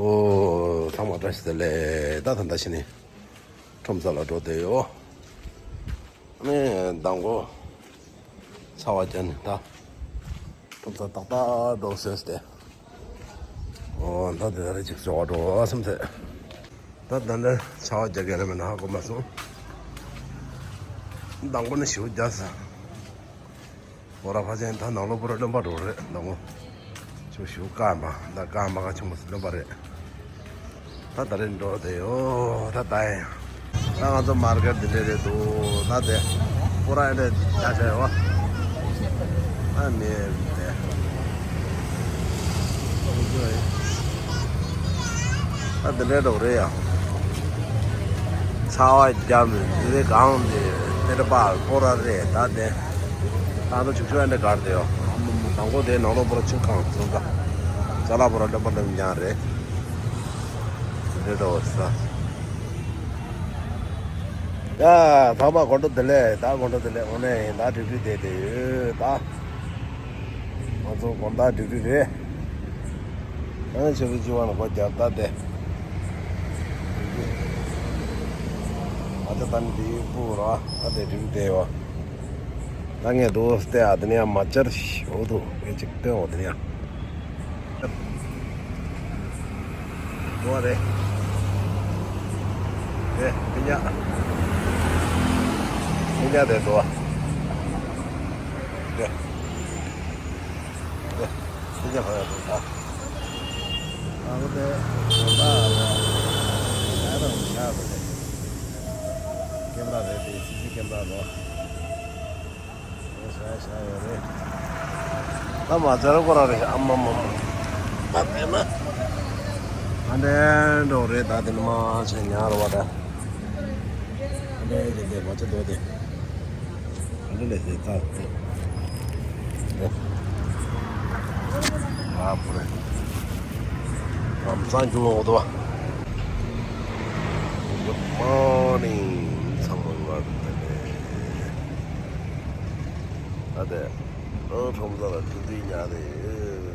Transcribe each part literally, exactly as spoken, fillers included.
ཨོ། ཚང་མ་བཀྲ་ཤིས་བདེ་ལེགས། ད་ད་ད་ཕྱི་ནས་ཁྲོམ་ས་ལ་འགྲོ་བསྡད་ཡོད། ཨ་ནི་མདང་དགོང་ཚ་བ་རྒྱབ་ནས་ད་ཁྲོམ་ས་ཏག་ཏག་འགྲོ་ཟེར་ཏེ། ཨོ། ད་དེ་རེ་ཅིག་ཞོགས་འགྲོ་བསམ་ཚེ། ད་ད་ནི་ཚ་བ་རྒྱག་གི་རེད་མེད་ན་ཧ་གོ་མ་སོང་། མདང་དགོང་ནས་ཞེ་པོ་རྒྱག་ས། ཁོ་ར་ཕ་ཆེན་ད་ནང་ལོགས་པོ་ར་རློན་པ་འགྲོ་རེད་མདང་དགོང་། ཆུ་ཞེ་པོ་བཀག་མ་ད་བཀག་མ་ག་ཆུ་མོ་རློན་པ་རེད། ད་ད་རེས་འགྲོ་དེ་ཡོད་ད་ད་ཡིན། ད་ང་ཚོ་མར་ཀེཊ་འདི་འདྲས་རེད་འདུག་ད་དེ་པོ་ར་འདྲས་རྒྱག་བྱས་ཡོད། ཨ་ནི་དེ། ད་འདི་འདྲས་འགྲོ་རེད་ཡ། ཚ་བ་རྒྱབ་འདི་གང་འདི་དེ་འདྲ་པ་པོ་ར་རེད་ད་དེ། ད་ཚོ་ཆུ་ཆུ་འདྲ་གར་དེ་ཡོད། དང་པོ་དེ་ནང་ལོགས་པོ་ར་ཆུ་གང་ཚོ་ད། ཅ་ལག་པོ་ར་རློན་པ་རློན་ཡང་རེད། འདི་འདྲ་འོ་ས། ཡ། ཚང་མ་དགོང་དྲོ་བདེ་ལེགས། ད་དགོང་དྲོ་བདེ་ལེགས། འོ་ནས་ཡིན་ད་འགྲིག་འགྲིག་བསྡད་དེ་ཡོད་ད། ང་ཚོ་དགོང་དག་འགྲིག་འགྲིག་རེད། ཨ་ཆེ་བོ་ཅི་བ་ན་གོ་རྒྱབ་ད་དེ། ང་ཚོ་ད་ནི་དེ་སྤུ་ར་ད་དེ་འགྲིག་འགྲིག་བསྡད་ཡོད། ད་ངས་དུ་སྟེ་ཨ་དེ་ནས་ཡང་མ་བཅར་ཞིག་འོ་དུ་ངས་ཅིག་སྟོན་འོ་དེ་ནས་ཡང་། འགྲོ་བ་རེད། དེ་མི་ཉག་མི་ཉག་དེ་འགྲོ་བ། དེ་དེ་མི་ཉག་ག་ཡ་འགྲོ་ད། ཨ་ཁུ་དེ་ད་ད་ད་ད་ད་ཀེམ་ར་རེད་དེ་སི་སི་ཀེམ་ར་རོ། ད་མ་ཚར་ཁོ་རང་རེད། ཨ་མ་མ་མ། ད་དེ་ན། ཨ་འདྲེ་འགྲོ་རེད་ད་དེ་ན་མ་ཆེ་ཉར་བ་ད། ཨ་འདྲེ་དེ་དེ་མ་ཆེ་དོ་དེ། ཨ་འདྲེ་ལས་དེ་ད་དེ། ཨ་བུ་རེད། ཨམ་སང་ཇུ་ལོ་དོ། Good morning. ཚང་མ་ངར་དེ་ནས། ད་དེ། ཨོ་ཁྲོམ་ས་ལ་ཆུ་ཚོད་ཉག་དེ་ཡོད་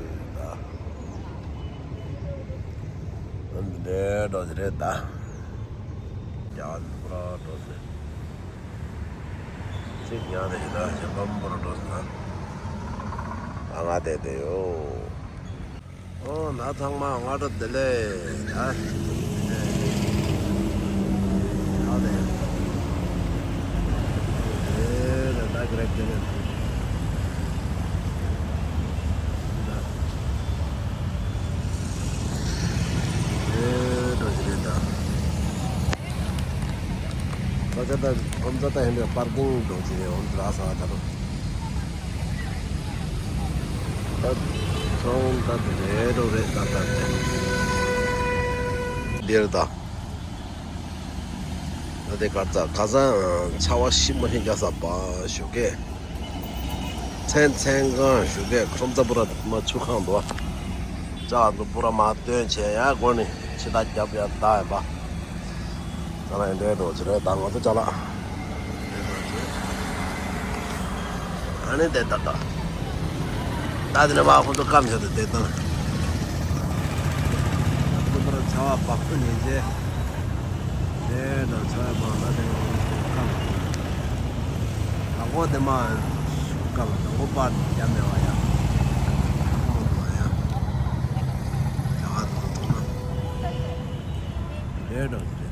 ད། འདི་འདྲའི་འགྲོ་ཟེར་རེད་ད། རྒྱ་ཕོ་ར་འགྲོ་ཟེར། ཚིག་ཉག་དེ་ཡོད་ད་ཞེ་འབམ་ཕོ་ར་འགྲོ་ཟེར་ད། ཨ་ང་དེ་དེ་ཡོད། ཨོ་ན་ཚང་མ་སྔ་དྲོ་བདེ་ལེགས། ད་ད་ལེ། ཨེ་ད་ད་ག་རེ་བདེ་ལེགས། ད་ཨེ་འགྲོ་ཞིག་རེད་ད། ད་ད་ད་ཁོམ་ཚ་ད་ཧེ་འདྲ་པར་ཀིང་འགྲོ་ཞིག་རེད། འོང་ད་ས་ད་རུ། ད་ཚོང་ད་དེ་རེད་རོ་རེད་ད་ད་དེ། འདིར་ད། ད་དེ་གར་ཚ་ཁ་སང་ཚ་བ་ཤི་མ་ཤི་རྒྱག་ས་པ་ཞོགས་ཀས། མཚན་མཚན་གང་ཞོགས་ཀས་ཁྲོམ་ཚ་པུ་ར་མ་ཆུ་ཁང་དུ། ལྕགས་དུ་པུ་ར་མ་སྟོན་བྱས་ཡ་སྒོ་ནས་ཕྱི་ད་རྒྱབ་ཡ་ད་ཡ་པ། ད་ལ་ཡིན་འདྲའི་འགྲོ་ཅི་རེད་ད་ང་ཚོ་ཅ་ལག་ཨ་ནི་དེ་ད་ད། ད་དེ་ནས་མ་ཁོ་ཚོ་སྐམ་བྱས་ཏེ་དེ་ད། ཁོ་ཚོ་ཚ་བ་བབས་ཏུ་ཉན་རྗེས། དེ་ད་ཚ་བ་བབས་ན་དེ་སྐམ། ད་ཁོ་དེ་མ་སྐམ་ད་ཁོ་པར་རྒྱབ་མེད་བ་ཡ། ཁོ་མ་ཡ། ད་ཁ་ཐུག་ཐུག་ན། དེ་ད།